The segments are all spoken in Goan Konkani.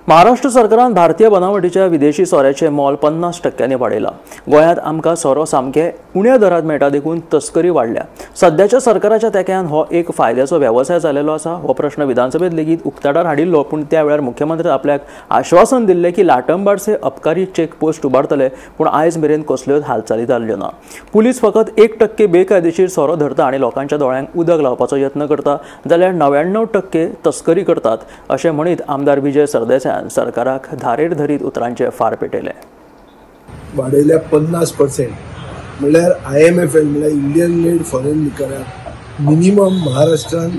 महाराष्ट्र सरकारान भारतीय बनावटीच्या विदेशी सोऱ्याचे मोल 50% वाडयला। गोंयांत आमकां सोरो सामके उण्या दरांत मेळटा देखून तस्करी वाडल्या। सद्याच्या सरकाराच्या तेक्यान हो एक फायद्याचो वेवसाय जाल्लो आसा। हो प्रश्न विधानसभेत लेगीत उक्ताडार हाडिल्लो, पूण त्या वेळार मुख्यमंत्री आपल्याक आश्वासन दिल्लें की लाटंबार्से अबकारी चेकपोस्ट उबारतले, पूण आयज मेरेन कसल्योच हालचाली जाल्ल्यो ना। पुलीस फकत 1% बेकायदेशीर सोरो धरता आनी लोकांच्या दोळ्यांक उदक लावपाचो यत्न करता, जाल्यार 99% तस्करी करतात अशें म्हणीत आमदार विजय सरदेसायान सरकाराक धारेर धरीत उतरांचे फार पेटयले। वाडयल्या 50% म्हणल्यार IMFL म्हणल्यार इंडियन मेड फॉरेन लिकराक मिनिमम महाराष्ट्रान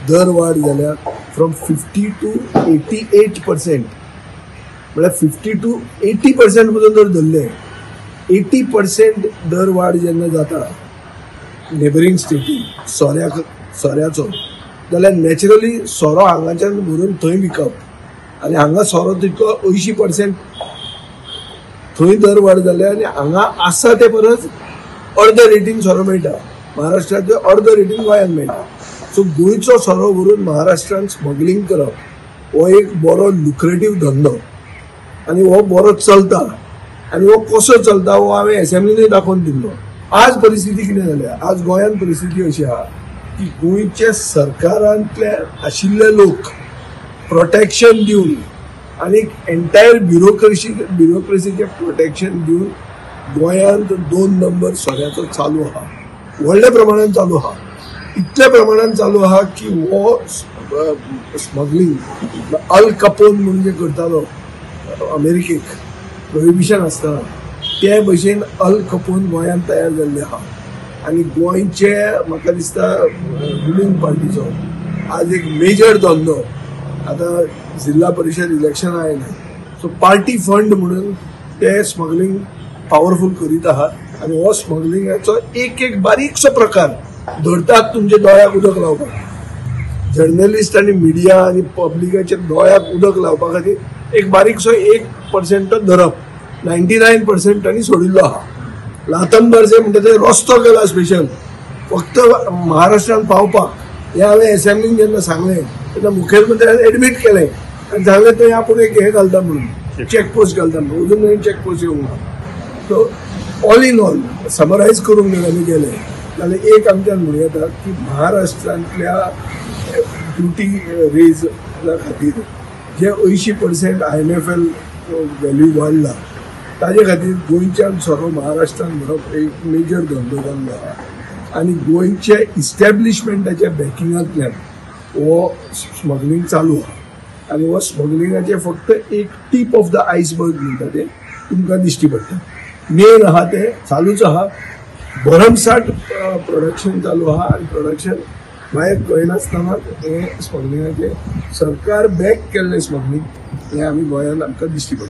दर वाड जाल्या फ्रॉम 50 to 88%, म्हणल्यार 50 to 80% पसून जर धरले 80% दर वाड जेन्ना जाता नेबरींग स्टेटीन सोऱ्याचो, जाल्यार नॅचरली सोरो हांगाच्यान व्हरून थंय विकप आनी हांगा सोरो तितको 80% थंय दर वाड जाल्या आनी हांगा आसा ते परस अर्द रेटीन सोरो मेळटा, महाराष्ट्रांत अर्द रेटीन गोंयांत मेळटा। सो गोंयचो सोरो व्हरून महाराष्ट्रान स्मगलिंग करप हो एक बरो लुक्रेटीव धंदो आनी हो बरो चलता आनी हो कसो चलता हो हांवें एसेंब्लीनूय दाखोवन दिल्लो। आज परिस्थिती कितें जाल्या, आज गोंयांत परिस्थिती अशी आहा की गोंयच्या सरकारांतले आशिल्ले लोक प्रोटेक्शन दिवन आनी एंटायर ब्युरोक्रेसीचें प्रोटेक्शन दिवन गोंयांत 2 नंबर सोऱ्याचो चालू आहा, व्हडल्या प्रमाणान चालू आहा, इतल्या प्रमाणान चालू आहा की हो स्मगलिंग अल कपोन म्हणून जे करतालो अमेरिकेक प्रोहिबिशन आसतना ते भशेन अल कपोन गोंयांत तयार जाल्ले आहा आनी गोंयचे म्हाका दिसता रुलिंग पार्टीचो आज एक मेजर धंदो। आतां जिल्हा परिशद इलेक्शन आयलें, सो पार्टी फंड म्हणून ते स्मगलिंग पावरफूल करीत आहा आनी हो स्मगलिंगाचो एक एक बारीकसो प्रकार धरतात तुमच्या दोळ्याक उदक लावपाक। जर्नलिस्ट आनी मिडिया आनी पब्लिकाच्या दोळ्याक उदक लावपा खातीर एक बारीकसो 1% धरप, 99% तांणी सोडिल्लो आहा। लातंबार्से म्हणटा ते रस्तो केला स्पेशल फक्त महाराष्ट्रान पावपाक, हें हांवें एसेंब्लीन जेन्ना सांगलें तेन्ना मुखेलमंत्र्यान एडमीट केलें आनी सांगलें थंय आपूण एक हें घालता म्हणून चॅकपोस्ट घालता म्हणून, अजून मेरेन चॅकपोस्ट येवंक ना। So all in all summarise करूंक जर आमी गेले जाल्यार एक आमच्यान म्हणूं येता की महाराष्ट्रांतल्या ड्युटी रेजा खातीर जे 80% IMFL value वाडला ताजे खातीर गोंयच्यान सोरो महाराष्ट्रान व्हरप एक मेजर धंदो जाल्लो आहा आनी गोंयच्या इस्टॅब्लिशमेंटाच्या बॅकिंगांतल्यान हो स्मगलिंग चालू आहा आनी हो स्मगलिंगाचें फक्त एक टीप ऑफ the iceberg म्हणटा तें तुमकां दिश्टी पडटा। मेन आहा तें चालूच आहा, भरमसाठ प्रोडक्शन चालू आहा आनी प्रोडक्शन मागीर कळनासतना हें स्मगलिंगाचें सरकार बॅक केल्लें स्मगलिंग हें आमी गोंयांत आमकां दिश्टी पडटा।